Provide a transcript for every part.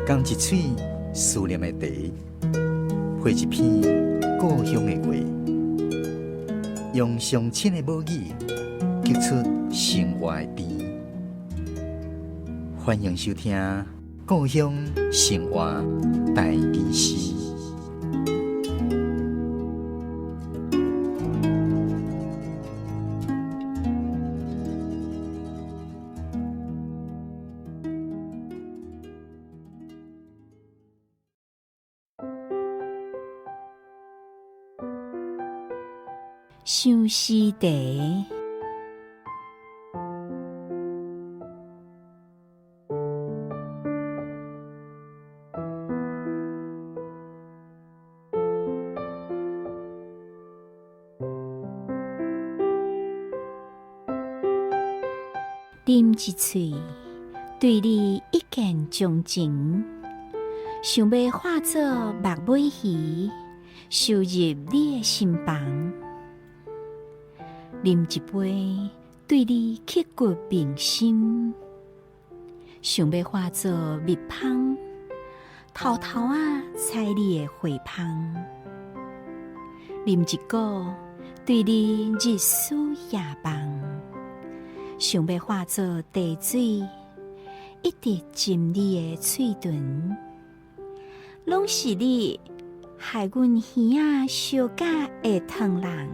仝一喙思念的茶，配一篇故鄉的話，用上親的母語，激出生活的甜。歡迎收聽《故鄉生活台語詩》。相思茶。啉一喙，對你一見鍾情，想欲化做目尾魚，收入你的心房。啉一杯，對你刻骨銘心，想欲化做蜜蜂，偷偷仔採你的花芳。啉一罟，對你日思夜夢，想欲化做茶水，一直浸你的喙唇。攏是你害阮耳仔燒甲會燙人。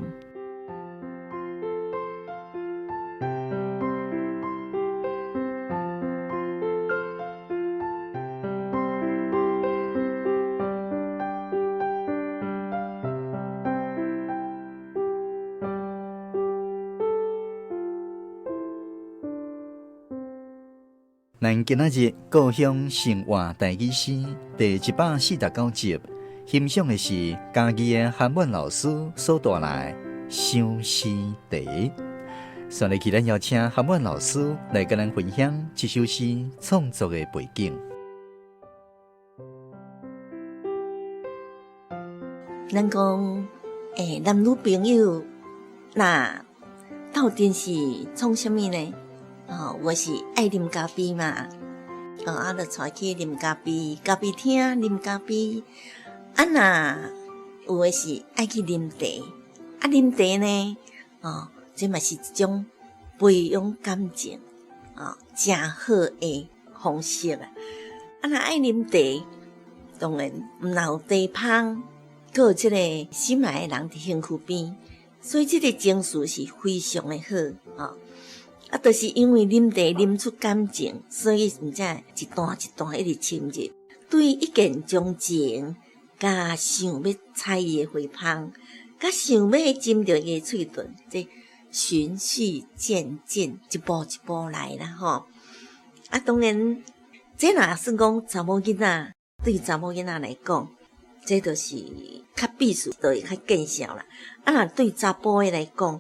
咱今仔日故鄉生活台語詩第149集，欣賞的是嘉義的韓滿老師所帶來的相思茶。紲落去，咱邀請韓滿老師來佮咱分享這首詩創作的背景。咱講，男女朋友若鬥陣是創啥物呢？哦，有的是愛啉咖啡嘛，哦，啊，就帶去啉咖啡，咖啡廳啉咖啡。啊，若有的是愛去啉茶，啊，啉茶呢，哦，這嘛是一種培養感情，哦，誠好的方式啊。啊，若愛啉茶，當然毋若有茶芳，閣有這個心愛的人佇身軀邊，所以這個情緒是非常的好，哦。啊，就是因為啉茶啉出感情，所以毋才會一段一段一直深入，對一見鍾情，佮想欲採伊的花芳，佮想欲浸著伊的喙唇，這循序漸進，一步一步來啦吼。啊，當然，這若算講查某囡仔，對查某囡仔來講，這就是較必須，就會較見效啦。啊，若對查埔的來講，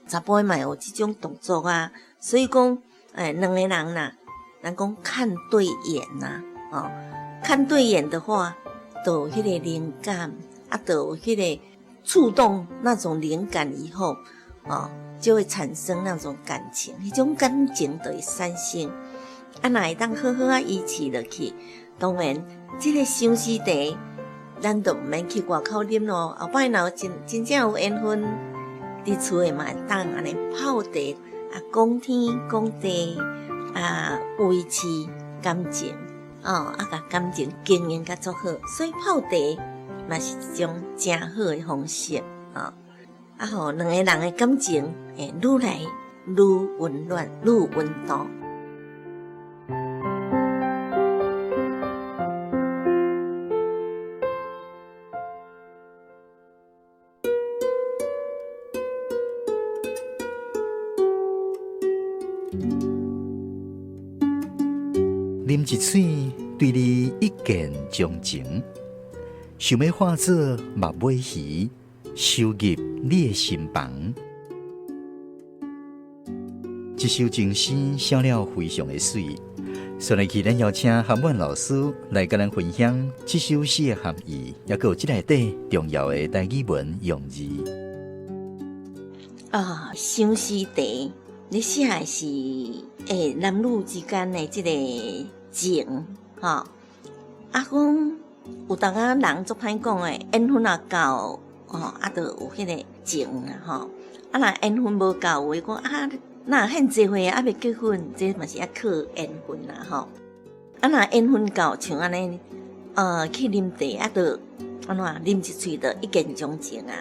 查埔的嘛有這種動作啊，所以講，兩個人啦，人講看對眼啦，哦，看對眼的話，就有彼個靈感，啊，就有彼個觸動那種靈感以後，哦，就會產生那種感情，彼種感情就會產生。啊，若會當好好仔維持落去，當然，這個相思茶，咱就毋免去外口啉咯。後擺若有真真正有緣分，佇厝的嘛會當按呢泡茶，啊，講天講地，啊，維持感情，哦，啊，共感情經營甲足好，所以泡茶嘛是一種誠好的方式，哦，啊，予兩個人的感情會愈來愈溫暖，愈有溫度。啉一喙，對你一見鍾情，想欲化做目尾魚，收入你的心房。這首情詩寫了非常的媠，紲落去，咱邀請韓滿老師來佮咱分享這首詩的含義，抑閣有這內底重要的台語文用字。啊，相思茶，你寫的是男女之間的這個情，吼，啊，講有當仔人足歹講的，緣分若夠吼，啊，就有彼个情啦吼。啊，若緣分無夠，有的講啊，若遐濟歲猶未結婚，這嘛是愛靠緣分啦吼。啊，若緣分夠，像按呢，去啉茶啊，就按怎啉一喙就一見鍾情啊，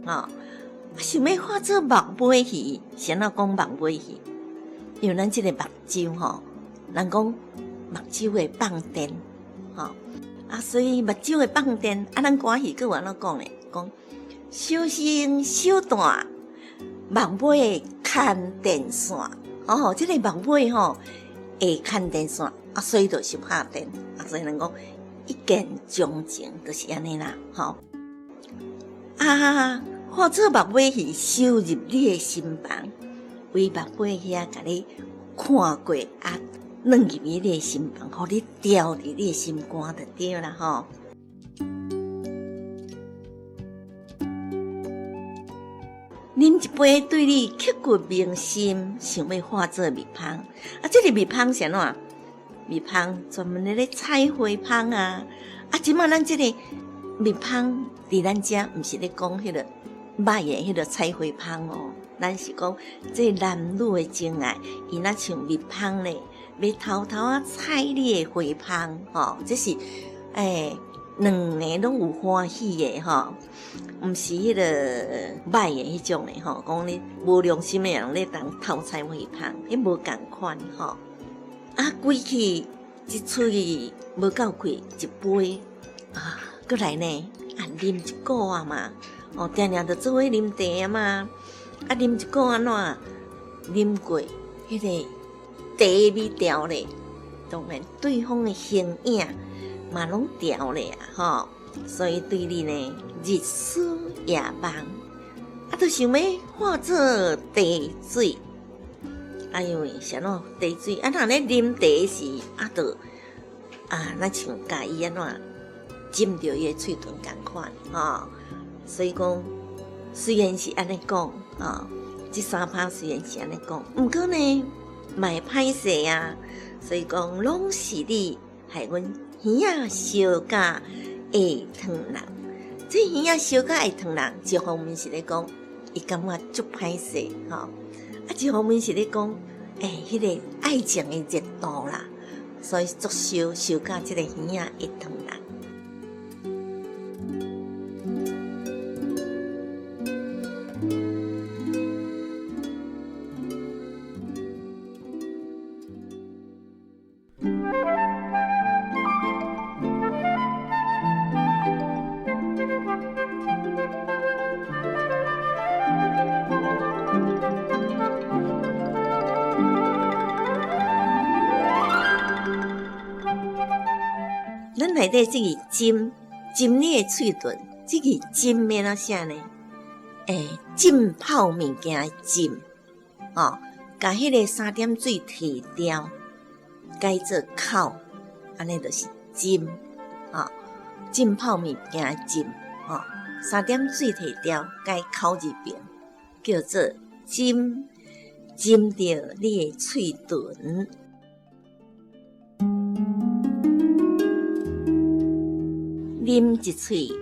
吼。想欲化做目尾魚，是按怎講目尾魚？因為咱這个目睭吼，人講目睭會放電，吼啊，所以目睭會放電。啊，咱歌戲閣有按怎講咧？講小生小旦目尾牽電線，哦，這个目尾吼會牽電線，啊，所以就相拍電，啊，所以人講一見鍾情，就是按呢啦，吼啊。化做目尾魚收入你的心房，為目尾遐共你看過啊，軟入去你的心房，予你牢佇你的心肝就對啦吼。啉一杯對你刻骨銘心，想欲化做蜜蜂。啊，這个蜜蜂是按怎？蜜蜂專門咧咧採花蜂啊。啊，這馬咱這个蜜蜂佇咱遮，毋是咧講彼个。歹的彼个採花蜂哦，咱是講這男女的情愛，伊若像蜜蜂咧，欲偷偷仔採你的花芳吼，這是兩个攏有歡喜的吼，毋是彼个歹的彼種的吼，講你無良心的人咧當偷採花芳，彼無仝款吼。啊，規氣一喙無夠氣，一杯啊，閣來呢，啊，啉一個啊嘛。哦，定定就做伙啉茶啊嘛，啊，啉一個按怎？啉過彼个茶味調咧，當然對方的形影嘛攏調咧啊，吼！所以對你呢，日思夜夢，啊，就想欲化做茶水，啊，因為是按怎茶水？啊，若咧啉茶時，啊，就啊，若像共伊按怎浸著伊的喙唇仝款，吼。所以講，雖然是按呢講，啊，這三拍雖然是按呢講，毋過呢，嘛會歹勢啊。所以講，攏是你害阮耳仔燒甲會燙人。這耳仔燒甲會燙人，一方面是咧講，伊感覺足歹勢，吼，啊，一方面是咧講，彼个愛情的熱度啦，所以足燒燒甲這个耳仔會燙人。咱內底這个浸，浸你的喙唇，這个浸欲按怎寫呢？浸泡物件的浸，哦，共彼个三點水提掉，改做口，按呢就是浸，哦，浸泡物件的浸，哦，三點水提掉，改口字邊，叫做浸，浸著你的喙唇。啉一喙，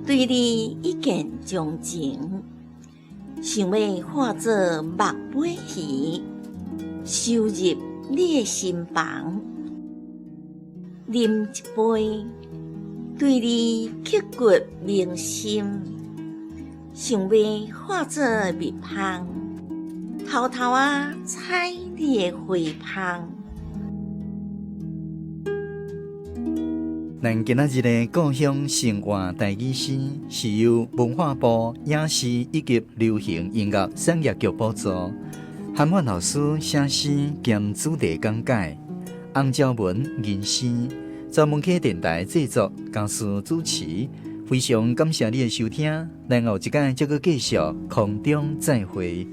對你一見鍾情，想欲化做目尾魚，收入你的心房。啉一杯，對你刻骨銘心，想欲化做蜜蜂，偷偷仔採你的花芳。咱今仔日的故鄉生活台語詩，是由文化部影視以及流行音樂產業局補助，韓萬老師寫詩兼主題講解，洪昭文吟詩，曾文溪電台製作，嘉思主持。非常感謝你的收聽，咱後一擺再閣繼續空中再會。